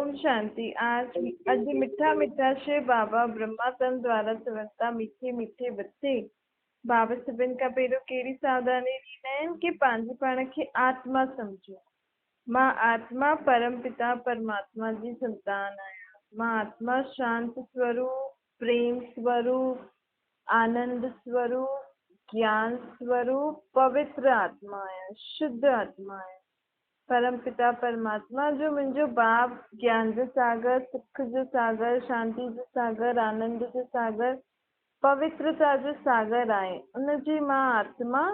ओम शांति। आज अॼु मिठा मिठा शिव बाबा ब्रह्मा तन द्वारा चवनि था, मीठे मीठे बच्चे। बाबा सभिनि खां पहिरियों कहिड़ी सावधानी ॾींदा आहिनि की पंहिंजे पाण खे आत्मा सम्झो। मां आत्मा परमपिता परमात्मा जी संतान आहियां। मां आत्मा शांत स्वरूप, प्रेम स्वरूप, आनंद स्वरूप, ज्ञान स्वरूप, पवित्र आत्मा आहियां, शुद्ध आत्मा आहियां। परमपिता परमात्मा जो मुंहिंजो बाप, ज्ञान जो सागर, सुख जो सागर, शांति जो सागर, आनंद जो सागर, पवित्रता जो सागर आहे, उनजी मां आत्मा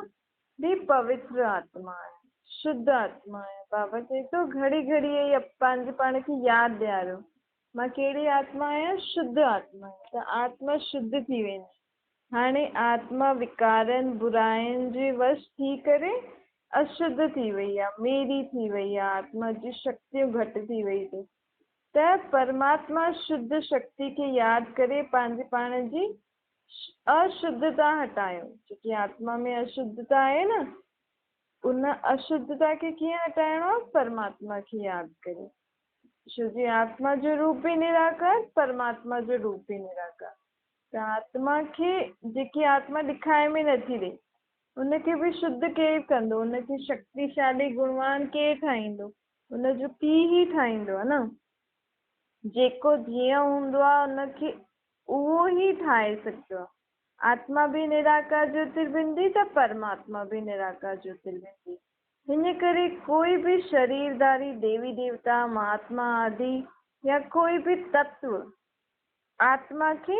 बि पवित्र आत्मा आहे, शुद्ध आत्मा आहे। बाबा चए थो घड़ी घड़ी इहा पंहिंजे पाण खे यादि ॾियारियो, मां कहिड़ी आत्मा आहियां? शुद्ध आत्मा आहियां। त आत्मा शुद्ध थी वेंदी। हाणे आत्मा विकारनि, बुराइनि जे वश थी करे अशुद्ध थी वई आहे, मेरी थी वई आहे, आत्मा जी शक्तियूं घटि थी वई अथसि। त परमात्मा शुद्ध शक्ति खे यादि करे पंहिंजे पाण जी अशुद्धता हटायो। जेकी आत्मा में अशुद्धता आहे न, उन अशुद्धता खे कीअं हटाइणो आहे? परमात्मा खे यादि करे। छो जी आत्मा जो रूप बि निराकार, परमात्मा जो रूप बि निराकार। त आत्मा खे जेकी आत्मा ॾिखाए में नथी ॾे, उनखे बि शुद्ध केरु कंदो? उनखे शक्तिशाली गुणवान केरु ठाहींदो? उनजो पीउ ई ठाहींदो आहे न। जेको जीअं हूंदो आहे उनखे उहो ई ठाहे सघंदो आहे। आत्मा बि निराकार ज्योतिर्बिंदी त परमात्मा बि निराकार ज्योतिर्बिंदी। हिन करे कोई बि शरीरधारी देवी देवता, महात्मा आदि या कोई बि तत्व आत्मा खे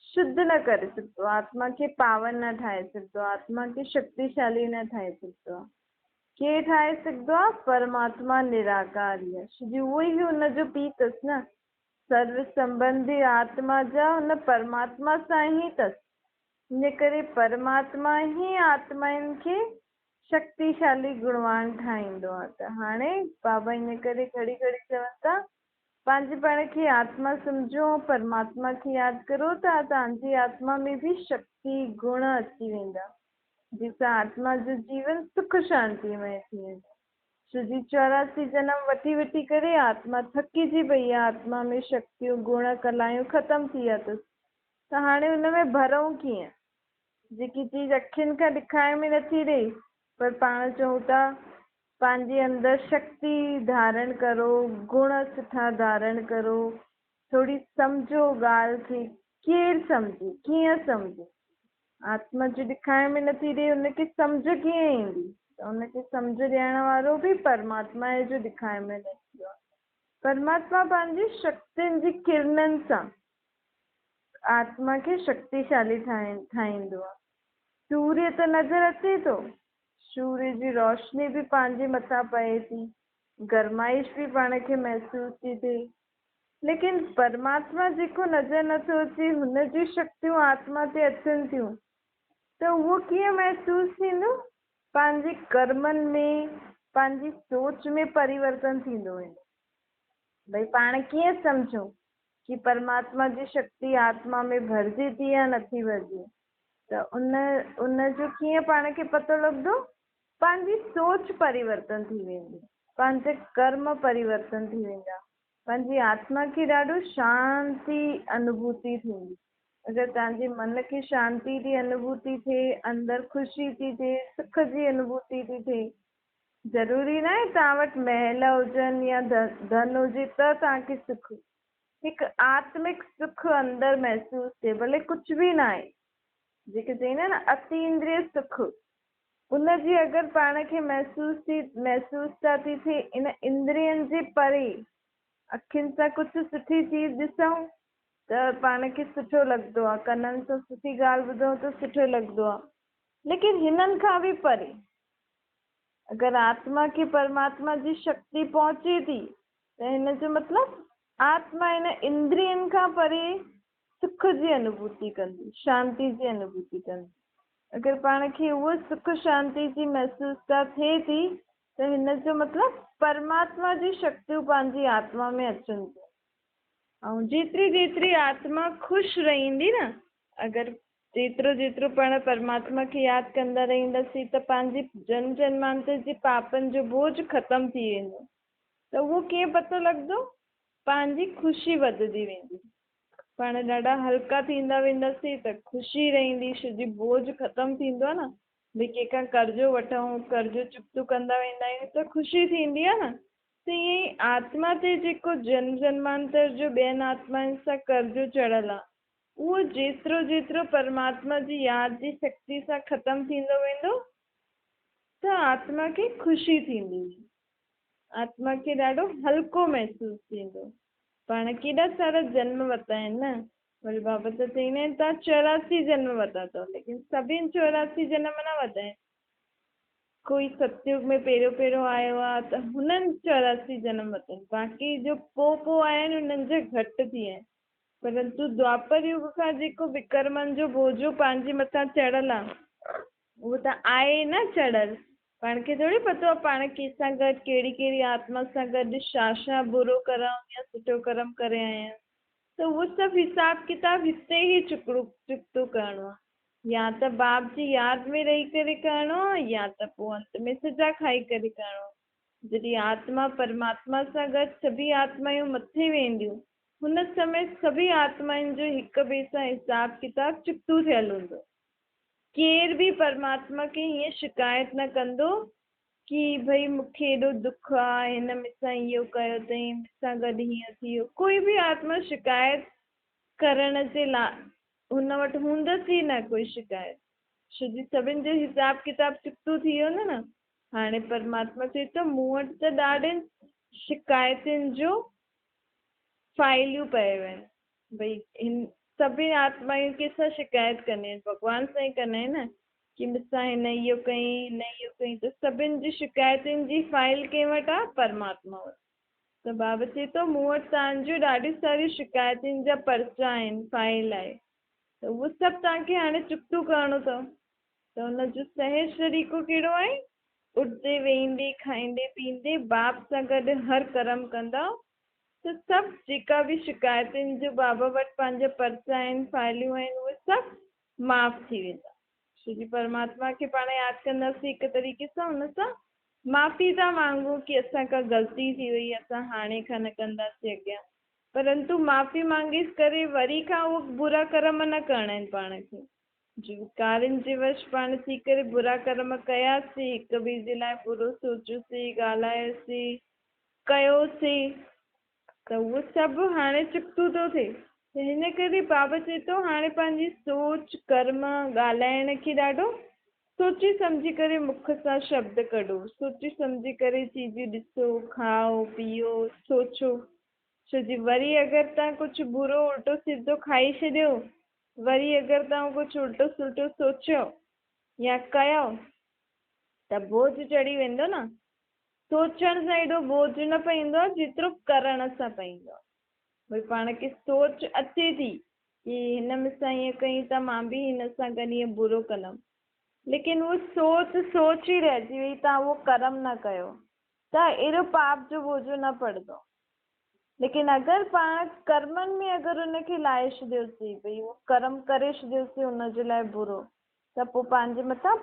शुद्ध न करे सघंदो, आत्मा खे पावन न ठाहे सघंदो, आत्मा खे शक्तिशाली न ठाहे सघंदो आहे। केरु ठाहे सघंदो आहे? परमात्मा निराकार ई आहे। छो जो उहो ई हुनजो पीउ अथसि न, सर्व संबंधी आत्मा जा हुन परमात्मा सां ई अथसि। इन करे परमात्मा ई आत्माउनि खे शक्तिशाली गुणवान ठाहींदो आहे। त हाणे बाबा इन करे घड़ी घड़ी चवनि था, पंहिंजे पाण खे आत्मा सम्झो, परमात्मा खे यादि करो त तव्हांजी आत्मा में बि शक्ति गुण अची वेंदा, जंहिंसां आत्मा जो जीवन सुख शांतिमय थी वेंदो। छो जी 84 जनम वठी वठी करे आत्मा थकिजी पई आहे, आत्मा में शक्तियूं गुण कलायूं ख़तमु थी विया अथसि, त हाणे हुन में भरूं कीअं? जेकी चीज़ अखियुनि खां ॾिखाए में नथी ॾे, पर पाण चऊं था पंहिंजे अंदरि शक्ति धारण करो, गुण सुठा धारण करो, थोरी सम्झो ॻाल्हि खे, केरु सम्झे, कीअं सम्झे? आत्मा जो ॾिखाए में नथी ॾे, हुनखे सम्झ कीअं ईंदी? त हुनखे सम्झ ॾियण वारो बि परमात्मा आहे जो ॾिखाए में न ईंदो आहे। परमात्मा पंहिंजी शक्तियुनि जी किरणनि सां आत्मा खे शक्तिशाली ठाहींदो आहे। सूर्य त नज़र अचे थो, सूर्य जी रोशनी बि पंहिंजे मथां पए थी, गरमाइश बि पाण खे महसूसु थी थिए, लेकिन परमात्मा जेको नज़र नथो अचे, हुन जी शक्तियूं आत्मा ते अचनि थियूं, त उहो कीअं महसूसु थींदो? पंहिंजे कर्मनि में, पंहिंजी सोच में परिवर्तन थींदो वेंदो। भई पाण कीअं सम्झूं की परमात्मा जी शक्ति आत्मा में भरिजे थी या नथी भरिजे? त उन जो कीअं पाण खे पतो लॻंदो? पंहिंजी सोच परिवर्तन थी वेंदी, पंहिंजे कर्म परिवर्तन थी वेंदा, पंहिंजी आत्मा खे ॾाढो शांति अनुभूति थींदी। अगरि तव्हांजे मन खे शांति थी अनुभूति थिए, अंदरि ख़ुशी थी थिए, सुख जी अनुभूति थी थिए, ज़रूरी न आहे तव्हां वटि महल हुजनि या धन हुजे त तव्हांखे सुख, हिकु आत्मिक सुख अंदरि महसूसु थिए, भले कुझु बि न आहे, जेके चवंदा आहिनि न अतीन्द्रिय सुख, उनजी अगरि पाण खे महसूसु थी थिए, इन इंद्रियनि जे परे अखियुनि सां कुझु सुठी चीज़ ॾिसूं त पाण खे सुठो लॻंदो आहे, कननि सां सुठी ॻाल्हि ॿुधूं त सुठो लॻंदो आहे, लेकिन हिननि खां बि परे अगरि आत्मा खे परमात्मा जी शक्ति पहुचे थी त हिन जो मतिलबु आत्मा हिन इंद्रियनि खां परे सुख जी अनुभूति कंदी, शांति जी अनुभूति कंदी। अगरि पाण खे उहो सुख शांति जी महसूसता थिए थी त हिन जो मतिलबु परमात्मा जी शक्तियूं पंहिंजी आत्मा में अचनि थियूं। ऐं जेतिरी जेतिरी आत्मा ख़ुशि रहंदी न, अगरि जेतिरो जेतिरो पाण परमात्मा खे यादि कंदा रहंदासीं त पंहिंजी जन्म जन्मांतर जे पापनि जो बोझ ख़तमु थी वेंदो। त उहो कीअं पतो लॻंदो? پنهنجي خوشي وڌندي ويندي. پاڻ ڏاڍا هلڪا ٿيندا وينداسين ته خوشي رهندي، ڇو جي بوجهه ختم ٿيندو آهي نه. ڀئي ڪنهن کان قرضو وٺون، قرضو چڪتو ڪندا ويندا آهيون ته خوشي ٿيندي آهي نه. ته ائين ئي آتما تي جيڪو جنم جنمانتر جو ٻين آتمائن سان قرضو چڙهيل آهي، اهو جيترو جيترو پرماتما جي ياد جي شڪتي سان ختم ٿيندو ويندو ته آتما کي خوشي ٿيندي. آتما کي ڏاڍو هلڪو محسوس ٿيندو. پاڻ ڪيڏا سارا جنم ورتا آهن نه؟ وري بابا ته چئيندا آهن توهان 84 جنم ورتا اٿو، ليڪن سڀني 84 جنم نه ورتا آهن. ڪوئي ستيگ ۾ پهريون پهريون آيو آهي ته هنن 84 جنم ورتا آهن، باقي جو پوء پوء آيا آهن انهن جا گهٽ ٿي ويا آهن. پرنتو دوآپر يگ کان جيڪو وڪرمن جو بوجو پنهنجي مٿان چڙهيل آهي، اهو ته آهي نه چڙهيل. پاڻ کي ٿوري پتو آهي پاڻ ڪنهن سان گڏ ڪهڙي ڪهڙي آتما سان گڏ ڇا ڇا برو ڪرم يا سٺو ڪرم ڪري آيا آهيون. ته اهو سڀ حساب ڪتاب هتي ئي چڪڙو چڪتو ڪرڻو آهي. يا ته باپ جي ياد ۾ رهي ڪري ڪرڻو آهي يا ته پوء انت ۾ سزا کائي ڪري ڪرڻو آهي. جڏهن آتما پرماتما سان گڏ سڀئي آتمايون مٿي وينديون، هن سمي سڀئي آتمائن جو هڪ ٻئي سان حساب ڪتاب چڪتو ٿيل هوندو. ڪير به پرماتما کي هيئن شڪايت نه ڪندو ڪي ڀئي مون کي ايڏو دک آ، هن مون سان اهو ڪيو اٿئي، مون سان گڏ هيئن ٿي ويو. ڪوئي به آتما شڪايت ڪرڻ جي لا هن وٽ هوندس ئي نه ڪوئي شڪايت، ڇو جي سڀن جو حساب ڪتاب چڪتو ٿي ويو نه. هاڻي پرماتما چئي ٿو مون وٽ ته ڏاڍين شڪايتن جو فائليون پيون آهن. ڀئي هن سڀني آتمائن ڪنهن سان شڪايت ڪنديون آهن؟ ڀڳوان سان ئي ڪندا آهن نه ڪي مون سان هن اهو ڪيائين، هن اهو ڪيائين. ته سڀني جي شڪايتن جي فائل ڪنهن وٽ آهي؟ پرماتما وٽ. ته بابا چئي ٿو مون وٽ توهان جون ڏاڍيون ساريون شڪايتن جا پرچا آهن، فائل آهي، ته اهو سڀ توهان کي هاڻي چڪتو ڪرڻو اٿو. ته ان جو سهج طريقو ڪهڙو آهي؟ اٺندي ويهندي کائيندي پيئندي باپ سان گڏ هر ڪرم ڪندا ته سڀ جيڪا به شڪايتن جو بابا وٽ پنهنجا پرچا آهن، فائلون آهن، اهي سڀ معاف ٿي ويندا. ڇو جي پرماتما کي پاڻ ياد ڪنداسين هڪ طريقي سان ان سان معافي ٿا مانگون ڪي اسان کان غلطي ٿي وئي اسان هاڻي کان نه ڪنداسين اڳيان. پرنتو معافي مانگي ڪري وري کان اهي برا ڪرم نه ڪرڻا آهن پاڻ کي. جي وڪارن جي وش پاڻ ٿي ڪري برا ڪرم ڪياسين، هڪ ٻئي جي لاء برو سوچيوسين، ڳالهايوسين، ڪيوسين ته اهو سڀ هاڻي چڪتو ٿو ٿئي. ته هن ڪري بابا چئي ٿو هاڻي پنهنجي سوچ، ڪرم، ڳالهائڻ کي ڏاڍو سوچي سمجهي ڪري مک سان شبد ڪڍو، سوچي سمجهي ڪري چيزون ڏسو، کائو، پيئو، سوچو، ڇو جي وري اگر توهان ڪجهه برو الٽو سڌو کائي ڇڏيو، وري اگر توهان ڪجهه الٽو سلٽو سوچيو يا ڪيو ته بوجهه چڙهي ويندو نه. سوچڻ سان ايڏو بوجهه نه پئيندو آهي جيترو ڪرڻ سان پئيندو آهي. ڀئي پاڻ کي سوچ اچي ٿي ڪي هن مون سان ائين ڪيائين ته مان به هن سان گڏ ائين برو ڪندم، ليڪن اهو سوچ سوچ ئي رهجي وئي، توهان اهو ڪرم نه ڪيو ته ايڏو پاپ جو بوجهو نه پڙندو. ليڪن اگر پاڻ ڪرمن ۾ اگر ان کي لائي ڇڏيوسين، ڀئي اهو ڪرم ڪري ڇڏيوسين ان جي لاء برو، ته پوء پنهنجي مٿان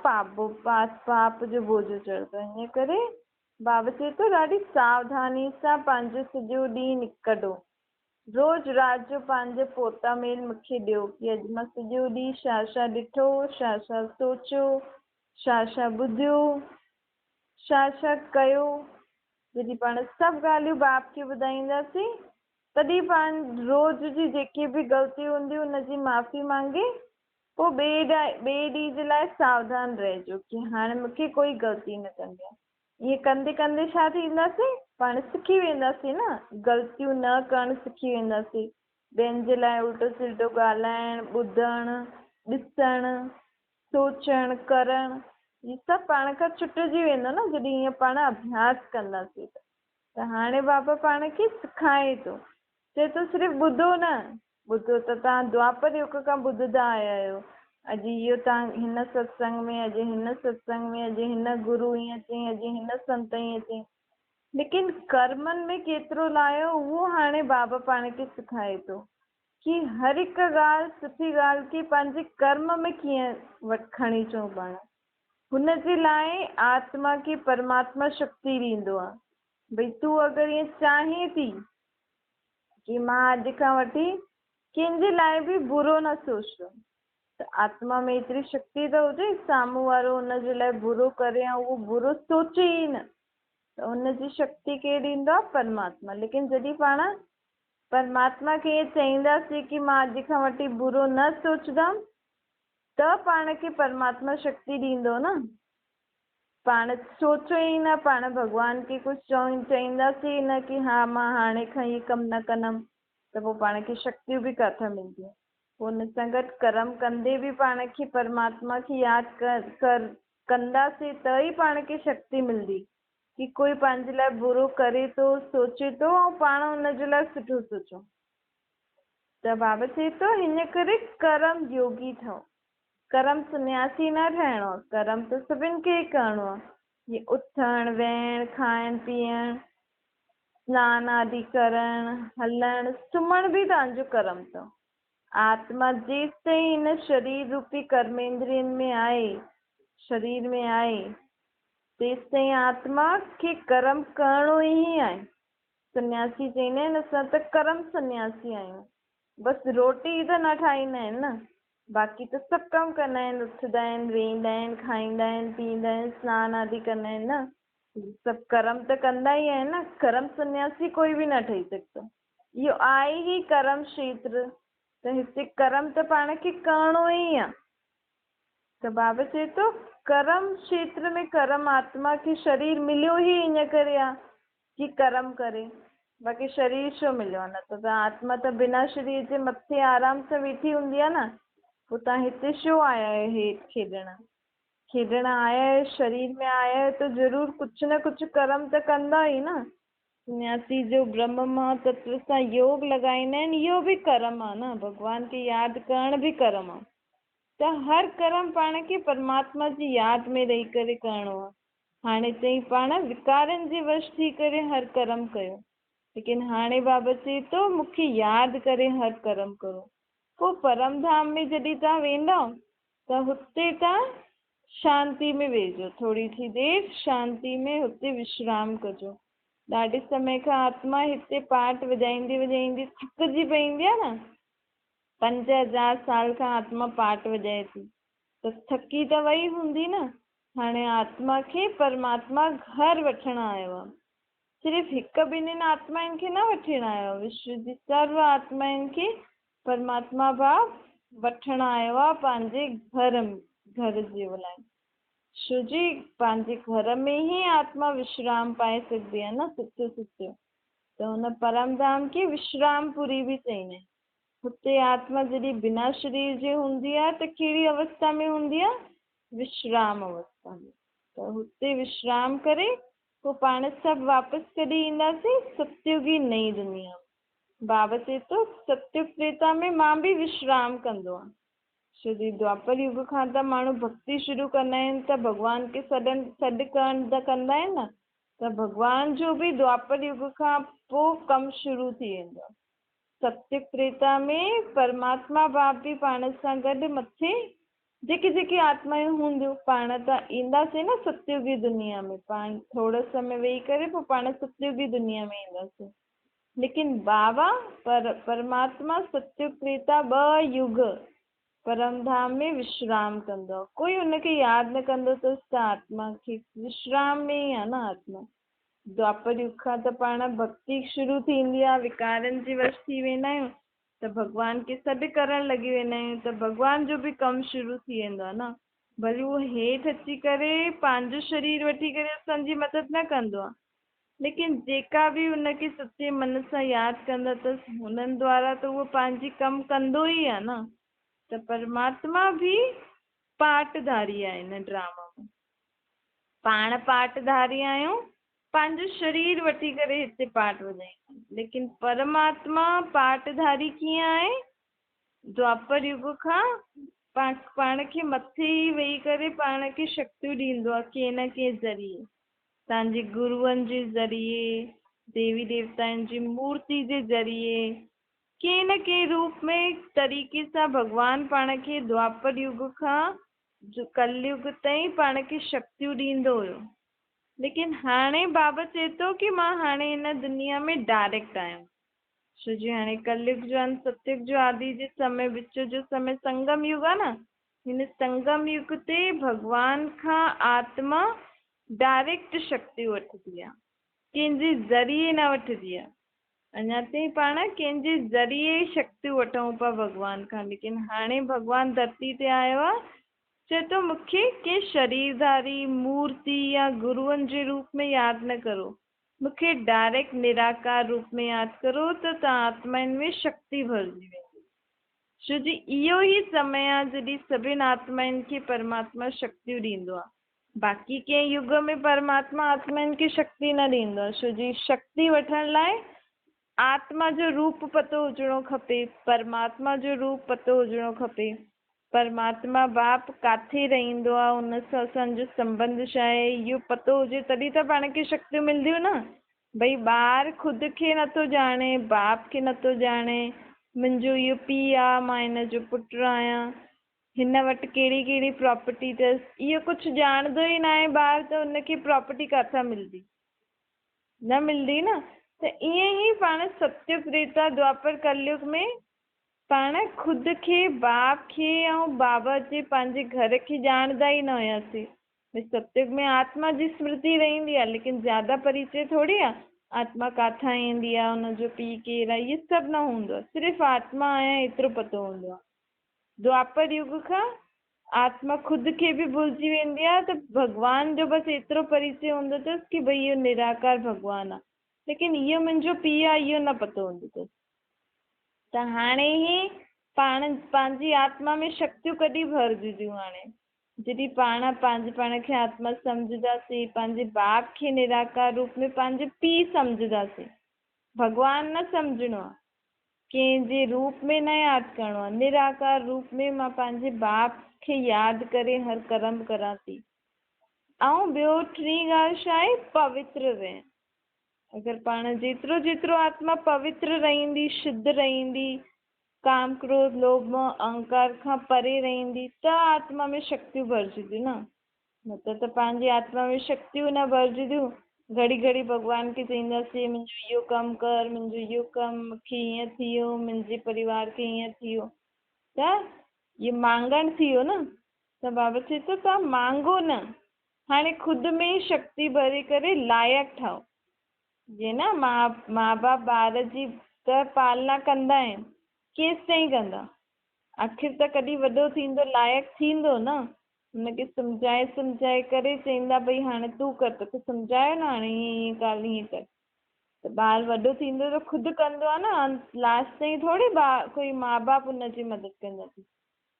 پاپ جو بوجهو چڙهندو. انهيء ڪري بابا چئي ٿو، ڏاڍي ساوڌانيء سان پنهنجو سڄو ڏينهن ڪڍو. روز رات جو پنهنجا پوتا ميل مون کي ڏيو ڪي اڄ مان سڄو ڏينهن ڇا ڇا ڏٺو، ڇا ڇا سوچيو، ڇا ڇا ٻڌيو، ڇا ڇا ڪيو. جڏهن پاڻ سڀ ڳالهيون باپ کي ٻڌائينداسين، تڏهن پاڻ روز جي جيڪي به غلطي هوندي، ان جي معافي مانگي پوء ٻئي ٻئي ڏينهن جي لاء ساوڌان رهجو ڪي هاڻي مون کي ڪوئي غلطي نه ڪرڻي آهي. ائين ڪندي ڪندي ڇا ٿينداسين؟ پاڻ سکي وينداسين نه، غلطيون نه ڪرڻ سکي وينداسين. ٻين جي لاء الٽو سلٽو ڳالهائڻ، ٻڌڻ، ڏسڻ، سوچڻ، ڪرڻ، هي سڀ پاڻ کان ڇٽجي ويندو نه جڏهن ائين پاڻ اڀياس ڪنداسين ته. ته هاڻي بابا پاڻ کي سکائي ٿو، چئي ٿو صرف ٻڌو نه، ٻڌو ته توهان دوآپر يگ کان ٻڌندا آيا آهيو. اڄ اهو توهان هن ستسنگ ۾، اڄ هن ستسنگ ۾، اڄ هن گرو ائين چيائين، اڄ هن سنت ائين چيائين. ليڪن ڪرمن ۾ ڪيترو لايو اهو هاڻي بابا پاڻ کي سکائي ٿو ڪي هر هڪ ڳالهه سٺي ڳالهه کي پنهنجي ڪرم ۾ ڪيئن کڻي اچون پاڻ. هن جي لاء آتما کي پرماتما شڪتي ڏيندو آهي. ڀئي تون اگر ائين چاهين ٿي. ڪه مان اڄ کان وٺي ڪنهن جي لاءِ به برو نه سوچندم. ته آتما ۾ ايتري شڪتي ته هجي، سامهون وارو ان جي لاءِ برو ڪري ۽ اهو برو سوچي ئي نه، ته ان جي شڪتي ڪير ڏيندو آهي؟ پرماتما. ليڪن جڏهن پاڻ پرماتما کي ائين چئينداسين ڪه مان اڄ کان وٺي برو نه سوچندم، ته پاڻ کي پرماتما شڪتي ڏيندو نه. پاڻ سوچو ئي نه، پاڻ ڀڳوان کي ڪجهه چئينداسين ئي نه ڪه ها مان هاڻي کان هي ڪم نه ڪندم، ته پوءِ پاڻ کي شڪتيون به ڪاٿان ملنديون؟ پوءِ ان سان گڏ ڪرم ڪندي به پاڻ کي پرماتما کي ياد ڪنداسين ته ئي پاڻ کي شڪتي ملندي ڪه ڪوئي پنهنجي لاءِ برو ڪري ٿو، سوچي ٿو ۽ پاڻ ان جي لاءِ سٺو سوچون. ته بابا چئي ٿو هن ڪري ڪرم يوگي ٺهو، ڪرم سنياسي نه ٺهڻو آهي. ڪرم ته سڀني کي ئي ڪرڻو آهي، جيئن اٿڻ ويهڻ کائڻ پيئڻ سنان آدي ڪرڻ، هلڻ سمهڻ به توهان جو ڪرم اٿو. آتما جيستائين هن شرير روپي ڪرميندرين ۾ آهي، شرير ۾ آهي، تيستائين آتما کي ڪرم ڪرڻو ئي آهي. سنياسي چئيندا آهن اسان ته ڪرم سنياسي آهيون، بس روٽي ته نه ٺاهيندا آهن نه، باقي ته سڀ ڪم ڪندا آهن، اٿندا آهن، ويهندا آهن، کائيندا آهن، پيئندا آهن، سنان آدي ڪندا آهن نه، سڀ ڪرم ته ڪندا ئي آهن نه. ڪرم سنياسي ڪوئي به نه ٺهي سگهندو. اهو آهي ئي ڪرم کيتر، ته هتي ڪرم ته پاڻ کي ڪرڻو ئي آهي. ته بابا چئي ٿو ڪرم کيتر ۾ ڪرم آتما کي شرير مليو ئي ان ڪري آهي ڪه ڪرم ڪري، باقي شرير ڇو مليو آهي؟ نه ته آتما ته بنا شرير جي مٿي آرام سان ويٺي هوندي آهي نه، پوءِ توهان هتي ڇو آيا آهيو هيٺ کيڏڻ؟ کيڏڻ آيا آهيو، شرير ۾ آيا آهيو ته ضرور ڪجهه نه ڪجهه ڪرم ته ڪندا ئي نه. سنياسي جو برهم مان تتو سان يوگ لڳائيندا آهن، اهو به ڪرم آهي نه، ڀڳوان کي ياد ڪرڻ به ڪرم آهي. ته هر ڪرم پاڻ کي پرماتما جي ياد ۾ رهي ڪري ڪرڻو آهي. هاڻي چئي پاڻ وڪارن جي وش ٿي ڪري هر ڪرم ڪيو، ليڪن هاڻي بابا چئي ٿو مون کي ياد ڪري هر ڪرم ڪرو. پوءِ پرم ڌام ۾ جڏهن توهان ويندؤ ته هتي توهان شانتي ۾ ويهجو، ٿوري ٿي دير شانتي ۾ هتي وشرام ڪجو. ڏاڍي سمي کان آتما هتي پاٺ وڄائيندي وڄائيندي ٿڪجي پوندي آهي نه، 5000 سال کان آتما پاٺ وڄائي ٿي ته ٿڪي ته وئي هوندي نه. هاڻي آتما کي پرماتما گهر وٺڻ آيو آهي، صرف هڪ ٻنهن آتمائن کي نه وٺڻ آيو آهي، وشو جي سرو آتمائن کي پرماتما باپ وٺڻ آيو آهي پنهنجي گهر جي لاءِ. ڇو جي پنهنجي گهر ۾ ئي آتما وشرام پائي سگهندي آهي نه، سٺو سٺو. ته هن پرم ڌام کي وشرام پوري به چئيندا آهن. هتي آتما جڏهن بنا شرير جي هوندي آهي ته ڪهڙي اوسٿا ۾ هوندي آهي؟ وشرام اوسٿا ۾. ته هتي وشرام ڪري پوءِ پاڻ سڀ واپس ڪڏهن اينداسين؟ ستيگي نئين دنيا ۾. بابا چئي ٿو ستيگ تريتا ۾ مان به وشرام ڪندو آهيان. ڇو جي دواپر يگ کان ته ماڻهو ڀڪتي شروع ڪندا آهن ته ڀڳوان کي سڏ ڪرڻ ته ڪندا آهن نه، ته ڀڳوان جو به دواپر يگ کان پوءِ ڪم شروع ٿي ويندو آهي. ستيگ تريتا ۾ پرماتما باپ به پاڻ سان گڏ مٿي جيڪي جيڪي آتمائون هونديون پاڻ ته اينداسين نه ستيگي دنيا ۾، پاڻ ٿورو سمي ويهي ڪري پوءِ پاڻ ستيگي دنيا ۾ اينداسين. ليڪن بابا پرماتما ستيگ تريتا ٻه يگ پرم ڌام ۾ وشرام ڪندو آهي. ڪوئي هن کي ياد نه ڪندو اٿس ته آتما کي وشرام ۾ ئي آهي نه آتما. دواپر يگ کان ته پاڻ ڀڪتي شروع ٿيندي آهي، وڪارن جي وش ٿي ويندا آهيون ته ڀڳوان کي سڏ ڪرڻ لڳي ويندا آهيون ته ڀڳوان جو به ڪم شروع ٿي ويندو آهي نه. ڀلي اهو هيٺ اچي ڪري پنهنجو شرير وٺي ڪري اسان جي مدد نه ڪندو آهي، ليڪن جيڪا به هن کي سچي من سان ياد ڪندا اٿس هنن دوارا ته اهو پنهنجي ڪم ڪندو ئي آهي نه. ته پرماتما به پاٺڌاري آهي هن ڊراما ۾. پاڻ پاٺڌاري آهيون، پنهنجو شرير وٺي ڪري هتي پاٺ وڄائيندا آهيون، ليڪن پرماتما پاٺڌاري ڪيئن آهي؟ دواپر يگ کان پاڻ کي مٿي ئي ويهي ڪري پاڻ کي شڪتيون ڏيندو آهي ڪنهن نه ڪنهن ذريعي، توهان جي گروئن جي ذريعي، ديوي ديوتائن جي مورتي جي ذريعي، ڪنهن نه ڪنهن روپ ۾ طريقي سان ڀڳوان پاڻ کي دوآپر يگ کان ڪليگ تائين پاڻ کي شڪتيون ڏيندو هيو. ليڪن هاڻي بابا چئي ٿو ڪه مان هاڻي هن دنيا ۾ ڊائريڪٽ آهيان. छो जी हाणे कलयुग जो अंत, सतयुग जो आदि जे समय, विच जो समय संगम युग आहे न, हिन संगम युग ते भॻवान खां आत्मा डायरेक्ट शक्ति वठंदी आहे, कंहिंजे ज़रिए न वठंदी आहे। अञा ताईं पाण कंहिंजे ज़रिए शक्तियूं वठूं पिया भॻवान खां, लेकिन हाणे भॻवान धरती ते आयो आहे, चए थो मूंखे कंहिं शरीरधारी मूर्ति या गुरुअनि जे रूप में यादि न करो, मूंखे डायरेक्ट निराकार रूप में यादि करो त तव्हां आत्माउनि में शक्ति भरिजी वेंदी। छो जी इहो ई समय आहे जॾहिं सभिनी आत्माउनि खे परमात्मा शक्तियूं ॾींदो आहे। बाक़ी कंहिं युग में परमात्मा आत्माउनि खे शक्ति न ॾींदो आहे। छो जी शक्ति वठण लाइ आत्मा जो रूप पतो हुजणो खपे, परमात्मा जो रूप पतो हुजणो खपे, परमात्मा बाप किथे रहींदो आहे, उन सां असांजो संबंध छा आहे, इहो पतो हुजे तॾहिं त पाण खे शक्तियूं मिलंदियूं न। भई ॿार ख़ुदि खे नथो ॼाणे, बाप खे नथो ॼाणे, मुंहिंजो इहो पीउ आहे, मां हिन जो पुटु आहियां, हिन वटि कहिड़ी कहिड़ी प्रॉपर्टी अथसि, इहो कुझु ॼाणंदो ई न आहे ॿार, त हुनखे प्रॉपर्टी किथां मिलंदी? न मिलंदी न। त ईअं ई पाण सतयुग, त्रेता, द्वापर, कलयुग में पाण ख़ुदि खे, बाप खे ऐं बाबा जे पंहिंजे घर खे ॼाणंदा ई न हुयासीं। भई सतयुग में आत्मा जी स्मृति रहींदी आहे, लेकिन ज़्यादा परिचय थोरी आहे, आत्मा किथां ईंदी आहे, हुनजो पीउ केरु आहे, इहो सभु न हूंदो आहे, सिर्फ़ु आत्मा आहियां एतिरो पतो हूंदो आहे। द्वापर युग खां आत्मा ख़ुदि खे बि भुलिजी वेंदी आहे, त भॻवान जो बसि एतिरो परिचय हूंदो अथसि की भई इहो निराकार भॻवानु आहे, लेकिन इहो मुंहिंजो पीउ आहे इहो न पतो हूंदो अथसि। त हाणे ई पाण पंहिंजी आत्मा में शक्तियूं कॾहिं भरिजंदियूं? हाणे जॾहिं पाण पंहिंजे पाण खे आत्मा सम्झंदासीं, पंहिंजे बाप खे निराकार रूप में पंहिंजो पीउ सम्झंदासीं, भॻवान न सम्झणो आहे, कंहिंजे रूप में न यादि करिणो आहे, निराकार रूप में मां पंहिंजे बाप खे यादि करे हर कर्म करां थी। ऐं ॿियो टीं ॻाल्हि छा आहे? पवित्र रहणु। अगरि पाण जेतिरो जेतिरो आत्मा पवित्र रहींदी, शुद्ध रहींदी, काम क्रोध लोभ मोह अहंकार खां परे रहींदी, त आत्मा में शक्तियूं भरिजंदियूं न, न त पंहिंजी आत्मा में शक्तियूं न भरिजंदियूं। घड़ी घड़ी भॻवान खे चईंदासीं मुंहिंजो इहो कमु कर, मुंहिंजो इहो कमु, मूंखे ईअं थी वियो, मुंहिंजे परिवार खे ईअं थी वियो, त इहो मांगणु थी वियो न। त बाबा चए थो तव्हां मांगो न, हाणे ख़ुदि में ई शक्ति भरे करे लाइक़ ठाहो। जीअं न माँ बाप ॿार जी त पालना कंदा आहिनि, केसि ताईं कंदा? आख़िर त कॾहिं वॾो थींदो, लाइक़ थींदो न। हुनखे सम्झाए सम्झाए करे चईंदा भई हाणे तूं कर, तोखे सम्झायो न, हाणे ईअं ईअं ॻाल्हि ईअं कर, त ॿार वॾो थींदो त ख़ुदि कंदो आहे न, लास्ट ताईं थोरी कोई माँ बाप हुनजी मदद कंदासीं।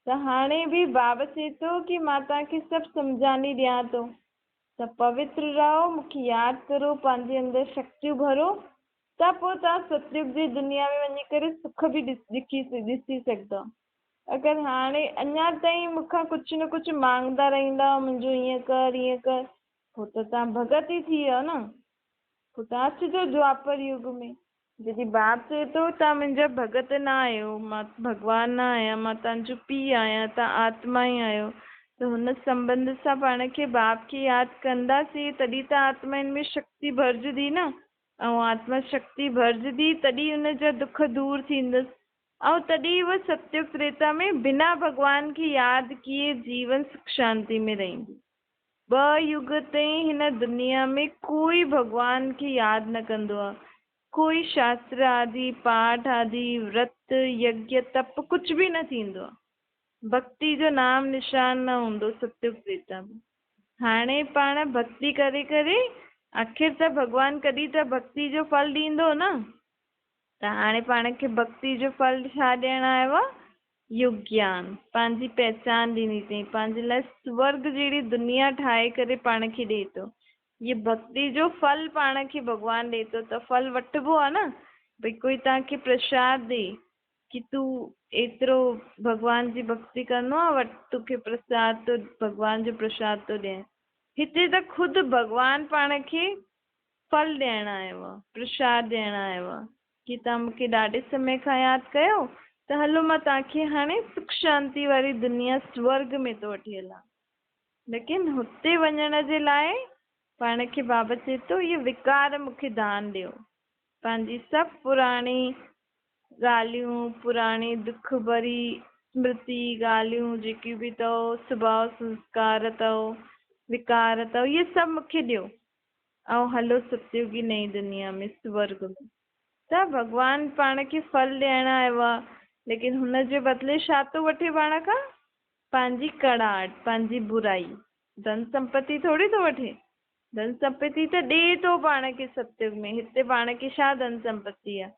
त हाणे बि बाबा चए थो की मां तव्हांखे सभु सम्झाणी ॾियां थो, त पवित्र रहो, मूंखे यादि करो, पंहिंजे अंदरि शक्तियूं भरो, त पोइ तव्हां सतयुग जी दुनिया में वञी करे सुख बि ॾिसी सघंदव। अगरि हाणे अञा ताईं मूंखां कुझु न कुझु मांगंदा रहींदा, मुंहिंजो ईअं कर ईअं कर, पोइ त तव्हां भगत ई थी वियो न, पोइ तव्हां अचिजो द्वापर युग में। जॾहिं बाप चए थो तव्हां मुंहिंजा भगत न आहियो, मां भॻवान न आहियां, मां तव्हांजो पीउ आहियां, तव्हां आत्मा ई आहियो, त हुन संबंध सां पाण खे बाप खे यादि कंदासीं तॾहिं त आत्माउनि में शक्ति भरिजंदी न, ऐं आत्मा शक्ति भरिजंदी तॾहिं हुनजा दुख दूर थींदसि, ऐं तॾहिं उहा सतयुग त्रेता में बिना भॻवान खे यादि किए जीवन सुख शांति में रहींदी। ॿ युग ताईं हिन दुनिया में कोई भॻवान खे यादि न कंदो आहे, कोई शास्त्र आदि पाठ आदि व्रत यज्ञ तप कुझु बि न थींदो आहे, भक्ति जो नाम निशान न हूंदो सतयुग त्रेता में। हाणे पाण भक्ति करे करे आख़िर त भॻवान कॾहिं त भक्ति जो फल ॾींदो न, त हाणे पाण खे भक्ति जो फल छा ॾियण आयो आहे? इहो ज्ञान, पंहिंजी पहिचान ॾिनी अथई, पंहिंजे लाइ स्वर्ग जहिड़ी दुनिया ठाहे करे पाण खे ॾिए थो। इहो भक्ति जो फल पाण खे भॻवान ॾिए थो, त फल वठिबो आहे न। भई कोई तव्हांखे प्रसाद ॾे की तूं एतिरो भॻवान जी भक्ति कंदो आहे, वठि तोखे प्रसाद थो, भॻवान जो प्रसाद थो ॾियां। हिते त ख़ुदि भॻवान पाण खे फल ॾियण आयो आहे, प्रसाद ॾियण आयो आहे की तव्हां मूंखे ॾाढे समय खां यादि कयो, त हलो मां तव्हांखे हाणे सुख शांति वारी दुनिया स्वर्ग में थो वठी हलां। लेकिन हुते वञण जे लाइ पाण खे बाबा चए थो इहे विकार मूंखे दान ॾियो, पंहिंजी सभु पुराणी ڳالهيون، پراڻي دک ڀري سمرتي، ڳالهيون جيڪيون به اٿو، سڀاء سنسڪار اٿو، وڪار اٿو، اهي سڀ مون کي ڏيو ۽ هلو ستيوگي نئين دنيا ۾ سورڳ ۾. ته ڀڳوان پاڻ کي ڦل ڏيڻ آيو آ، ليڪن هن جي بدلي ڇا ٿو وٺي پاڻ کان؟ پنهنجي ڪڙاهٽ، پنهنجي برائي. ڌن سمپتي ٿوري ٿو وٺي. ڌن سمپتي ته ڏئي ٿو پاڻ کي ستيوگ ۾. هتي پاڻ کي ڇا ڌن سمپتي آ؟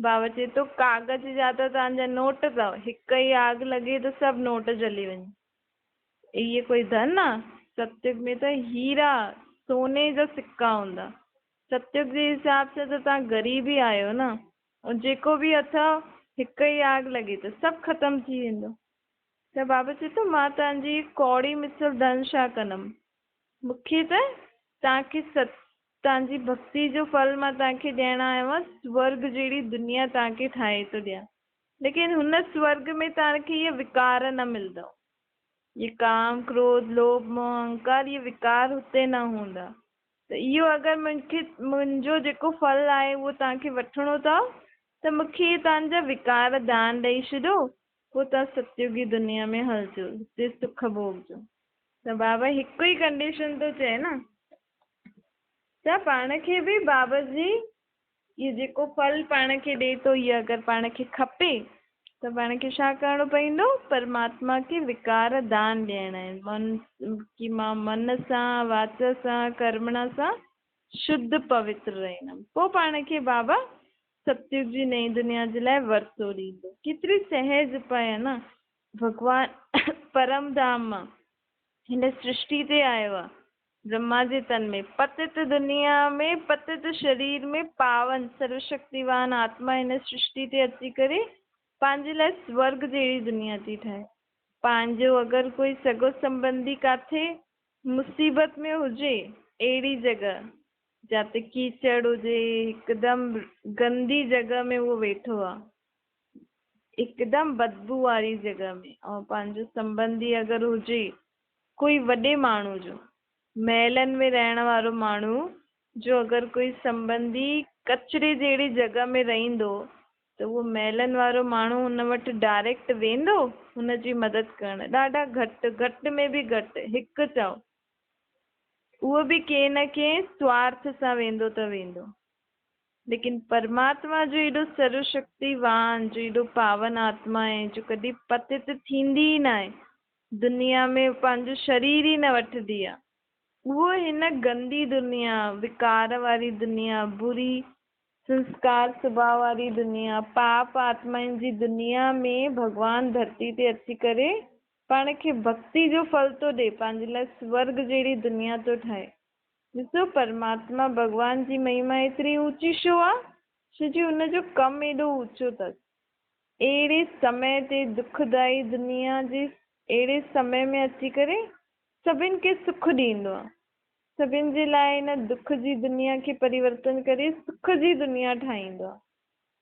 بابا چئي ٿو ڪاغذ جا ته توهان جا نوٽ اٿو، هڪ ئي آگ لڳي ته سڀ نوٽ جلي وڃي. اهي ڪوئي ڌن آ؟ ستيوگ ۾ ته هيرا، سوني جا سڪا هوندا. ستيوگ جي حساب سان ته توهان غريب ئي آهيو نه. ۽ جيڪو به اٿو هڪ ئي آگ لڳي ته سڀ ختم ٿي ويندو. ته بابا چئي ٿو مان توهان جي ڪوڙي مثل ڌن ڇا ڪندم. مون کي ته توهان کي ست توهان جي ڀڳتي جو ڦل مان توهان کي ڏيڻ آيو آهيان، سورڳ جهڙي دنيا توهان کي ٺاهي ٿو ڏيان. ليڪن هن سورڳ ۾ توهان کي اهي وڪار نه ملندو. اهي ڪام، ڪروڌ، لوڀ، موهه، اهنڪار اهي وڪار هتي نه هوندا. ته اهو اگر مونکي منهنجو جيڪو ڦل آهي اهو توهان کي وٺڻو اٿو ته مونکي اهي توهان جا وڪار دان ڏئي ڇڏو، پوء توهان ستيوگي دنيا ۾ هلجو، هتي سک ڀوڳجو. ته بابا هڪ ئي ڪنڊيشن ٿو چئي نه ته پاڻ کي به بابا جي اهو جيڪو ڦل پاڻ کي ڏئي ٿو اهو اگر پاڻ کي کپي ته پاڻ کي ڇا ڪرڻو پوندو؟ پرماتما کي وڪار دان ڏيڻا آهن. من ڪي مان من سان، واچ سان، ڪرمڻا سان شڌ پوتر رهندم. پوء پاڻ کي بابا ستيوگ جي نئين دنيا جي لاء ورثو ڏيندو. ڪيتري سهج اپاء آهي نه. ڀڳوان پرم ڌام مان هن سرشٽي تي آيو آهي. برهما جي تن ۾، پتت دنيا ۾، پتت شرير ۾ پاون سروشڪتيوان آتما هن سرشٽي تي اچي ڪري پنهنجي لاء سورڳ جهڙي دنيا ٿي ٺاهي. پنهنجو اگر ڪوئي سڳو سنٻنڌي ڪاٿي مصيبت ۾ هجي، اهڙي جڳهه جاتي ڪيچڙ هجي، هڪدم گندي جڳهه ۾ اهو ويٺو آ، هڪدم بدبو واري جڳهه ۾ ۽ پنهنجو سنٻنڌي اگر هجي ڪوئي وڏي ماڻهو جو، محلن ۾ رهڻ وارو ماڻهو جو اگر ڪوئي سنٻنڌي ڪچري جهڙي جڳهه ۾ رهندو ته اهو محلن وارو ماڻهو هن وٽ ڊائريڪٽ ويندو هن جي مدد ڪرڻ؟ ڏاڍا گهٽ، گهٽ ۾ به گهٽ هڪ چئو، اهو به ڪنهن نه ڪنهن سوارٿ سان ويندو ته ويندو. ليڪن پرماتما جو ايڏو سرو شڪتيوان، جو ايڏو پاون آتما آهي، جو ڪڏهن پتت ٿيندي ئي ناهي، دنيا ۾ پنهنجو شرير ئي نه وٺندي آ. اهو هن گندي دنيا، وڪار واري دنيا، بري سنسڪار سڀاء واري دنيا، پاپ آتمائن جي دنيا ۾ ڀڳوان ڌرتي تي اچي ڪري پاڻ کي ڀڳتي جو ڦل ٿو ڏي، پنهنجي لاء سورڳ جهڙي دنيا ٿو ٺاهي. ڏسو پرماتما ڀڳوان جي مهما ايتري اوچي ڇو آ؟ ڇو جي ان جو ڪم ايڏو اوچو اٿس. اهڙي سمي تي دکدائي دنيا جي اهڙي سمي ۾ اچي ڪري سڀن کي سک ڏيندو آ. سڀن جي لاء هن دک جي دنيا کي پريورتن ڪري سک جي دنيا ٺاهيندو آ.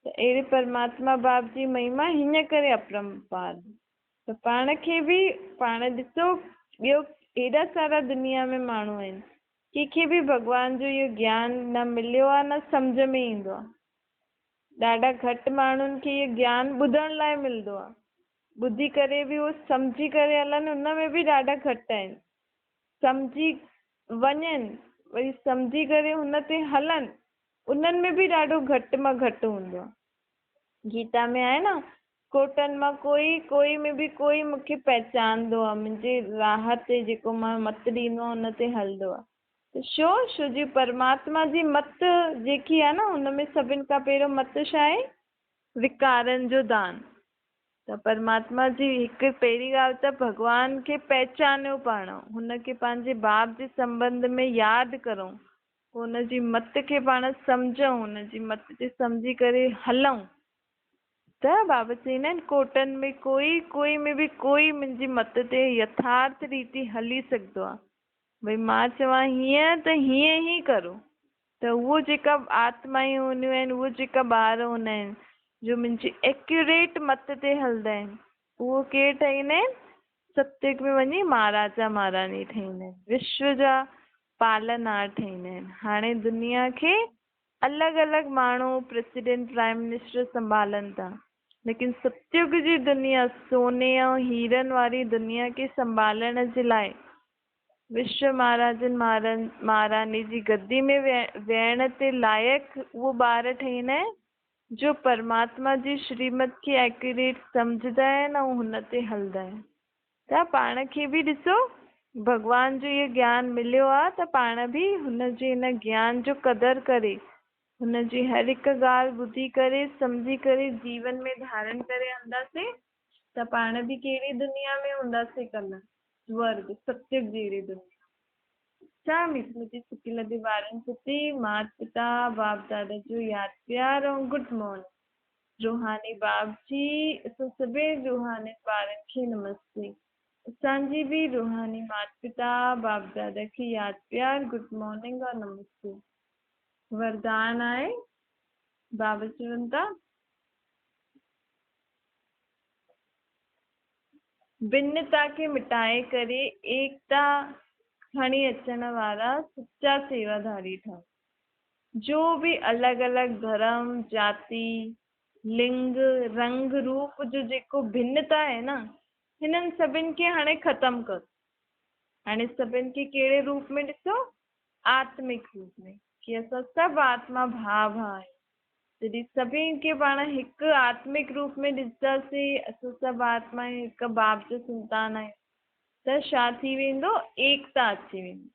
ته اهڙي پرماتما باپ جي مهما هن ڪري اپرمپار. ته پاڻ کي به پاڻ ڏسو ٻيو ايڏا سارا دنيا ۾ ماڻهو آهن ڪنهن کي به ڀڳوان جو اهو گيان نه مليو آ نه سمجهه ۾ ايندو آ. ڏاڍا گهٽ ماڻهن کي اهو گيان ٻڌڻ لاء ملندو آهي. ٻڌي ڪري به اهو سمجهي ڪري هلن ان ۾ به ڏاڍا گهٽ آهن. سمجهي وڃن وري سمجهي ڪري ان تي هلن انهن ۾ به ڏاڍو گهٽ مان گهٽ هوندو آهي. گيتا ۾ آهي نه ڪوٽن مان ڪوئي ڪوئي ۾ به ڪوئي مون کي پهچاندو آهي منهنجي راهه تي جيڪو مان مت ڏيندو آهيان ان تي هلندو آهي. ته ڇو؟ ڇو جي پرماتما جي مت جيڪي آهي نه ان ۾ سڀن کان پهريون مت ڇا آهي؟ وڪارن جو دان. ته پرماتما جي هڪ پهرين ڳالهه ته ڀڳوان کي پهچانيو پاڻ، هن کي پنهنجي باپ جي سنٻنڌ ۾ ياد ڪرون، پوء ان جي مت کي پاڻ سمجهون، ان جي مت تي سمجهي ڪري هلون. ته بابا چئيندا آهن ڪوٽن ۾ ڪوئي ڪوئي ۾ به ڪوئي منهنجي مت تي يٿارٿ ريتي هلي سگهندو آهي. ڀئي مان چوان هيئن ته هيئن ئي ڪرو ته اهو جيڪا آتمائون هونديون آهن اهو جيڪا ٻار هوندا آهن جو منهنجي ايڪيوريٽ مت تي هلندا آهن اهو ڪير ٺهيندا آهن ستيگ ۾ وڃي مهاراجا مهاراڻي ٺهيندا آهن وشو جا پالنهار ٺهيندا آهن هاڻي دنيا کي الڳ الڳ ماڻهو پريزيڊنٽ پرائم منسٽر سنڀالن ٿا. लेकिन सतयुग जी दुनिया सोने ऐं हीरनि वारी दुनिया खे संभालण जे लाइ विश्व महाराजनि महारानी जी गद्दी में वेहण ते लाइक़ उहो ॿार ठहींदा आहिनि जो परमात्मा जी श्रीमत खे एक्यूरेट सम्झंदा आहिनि ऐं हुन ते हलंदा आहिनि। त पाण खे बि ॾिसो भॻवान जो इहो ज्ञान मिलियो आहे त पाण बि हुनजे हिन ज्ञान जो क़दुरु करे हुनजी हर हिकु ॻाल्हि ॿुधी करे सम्झी करे जीवन में धारण करे हलंदासीं त पाण बि कहिड़ी दुनिया में हूंदासीं कल्ह स्वर्ग सतयुग जहिड़ी दुनिया। छा मीठी मीठी सुखी लॻी ॿारनि प्रति माता पिता बाप दादा जो यादि प्यार ऐं गुड मॉर्निंग। रूहानी बाप जी असां सभिनी रूहानी ॿारनि खे नमस्ते। असांजी बि रूहानी माता पिता बाप दादा खे यादि प्यार गुड मॉर्निंग और नमस्ते। वरदान आहे बाबा चवनि था भिन्नता खे मिटाए करे एकता खणी अचण वारा सच्चा सेवाधारी ठहो। जो बि अलॻि अलॻि धर्म जाति लिंग रंग रूप जो जेको भिन्नता आहे न हिननि सभिनि खे हाणे ख़तमु करो। हाणे सभिनि खे कहिड़े रूप में ॾिसो? आत्मिक रूप में की असां सभु आत्मा भाउ भाउ आहियूं। जॾहिं सभिनी खे पाण हिकु आत्मिक रूप में ॾिसंदासीं असां सभु आत्मा हिकु बाप जो संतान आहियूं त छा थी वेंदो? एकता अची वेंदी।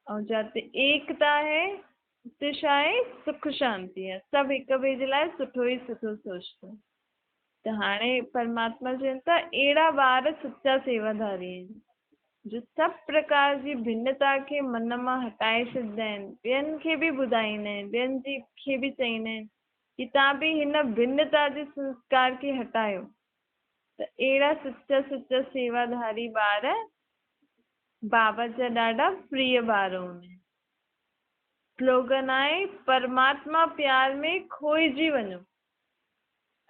ऐं जिते एकता आहे हुते छा आहे? सुख शांति आहे। सभु हिक ॿिए जे लाइ सुठो ई सुठो सोचंदो। त हाणे परमात्मा चवनि था अहिड़ा ॿार सच्चा सेवाधारी आहिनि जो सभु प्रकार जी भिन्नता खे मन मां हटाए छॾींदा आहिनि, ॿियनि खे बि ॿुधाईंदा आहिनि, ॿियनि जी खे बि चईंदा आहिनि की तव्हां बि हिन भिन्नता जे संस्कार खे हटायो। त अहिड़ा सच्चा सच्चा सेवाधारी ॿार बाबा जा ॾाढा प्रिय ॿार हूंदा आहिनि। स्लोगन आहे परमात्मा प्यार में खोइजी वञो।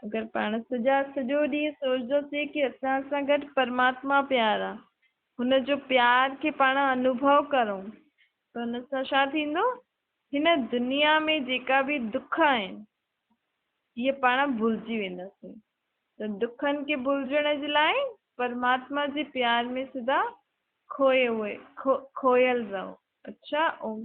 अगरि पाण सॼा सॼो ॾींहुं सोचंदासीं की असां सां गॾु परमात्मा प्यार आहे, हुनजो प्यार खे पाण अनुभव करूं त हुन सां छा थींदो? हिन दुनिया में जेका बि दुख आहिनि इहे पाण भुलिजी वेंदासीं। त दुखनि खे भुलिजण जे लाइ परमात्मा जे प्यार में सदा खोयल रहो। अच्छा, ओम।